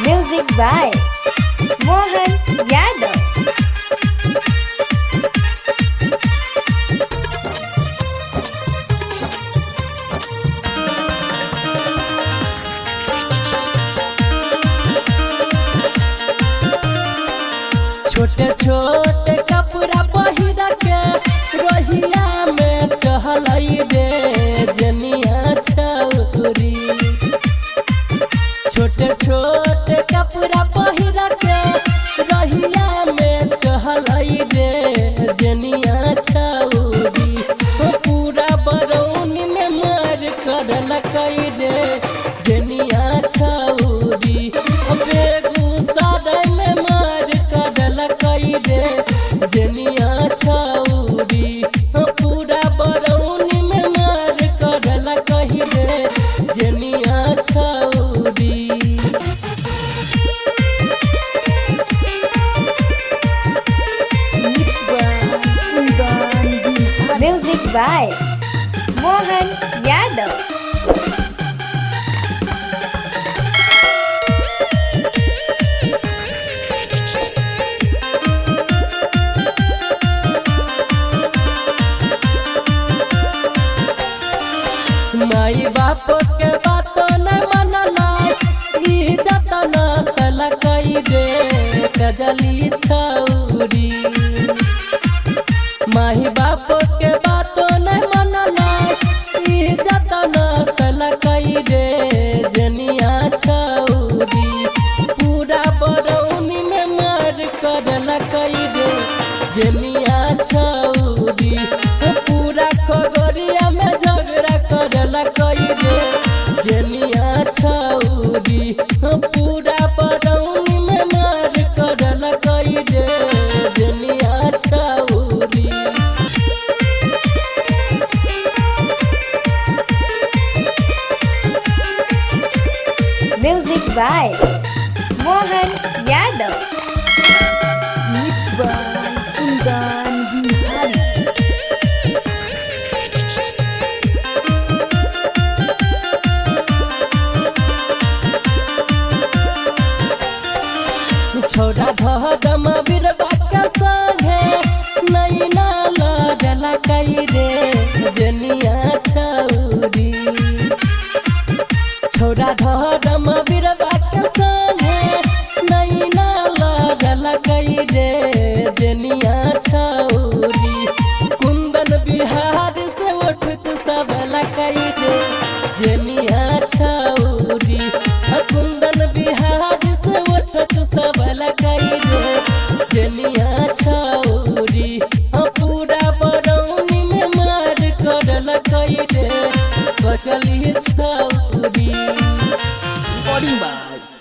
Music by Mohan Yadav. छोटे छोटे कपड़ा पहिर के रोहिया में चहलई रे जनिया छौरी। छोटे छोटे कपड़ा पहिर के रोहिया में चहलई रे जनिया छौरी। हो पूरा बरौनी में मार करलकई रे जनिया छौरी। हो बेगूसराय में मार करलकई रे जनिया छौरी। हो पूरा बरौनी में मार करलकई रे जनिया छौरी। Mixed by Kundan Bihari. Music by Mohan Yadav. माई बाप के बात न मनला इज्जत न सलकई रे कजली छौरी। माई बाप के बात न मनला इज्जत न सलकई रे जनिया छौरी। पूरा बरौनी में मार करलकई रे जनिया छौरी। पूरा खगड़िया में झगड़ा करलकई रे जनिया छौरी। पूरा बरौनी में मार करलकई रे जनिया छौरी। Music by Mohan Yadav. Mixed by Kundan Bihari. छोड़ा धर्म बिरबा के संगे नैना लगला कई रे जनिया छौरी। छोड़ा धर्म बिरबा के संगे नैना लगला कई रे जनिया छौरी। कुंदन बिहार से उठ चुसवला कई रे जनिया छौरी। कुंदन बिहार से उठ चुसवला कई रे जनिया छौरी। पूरा बरौनी में मार करलकई रे कचली छौरी। Recording by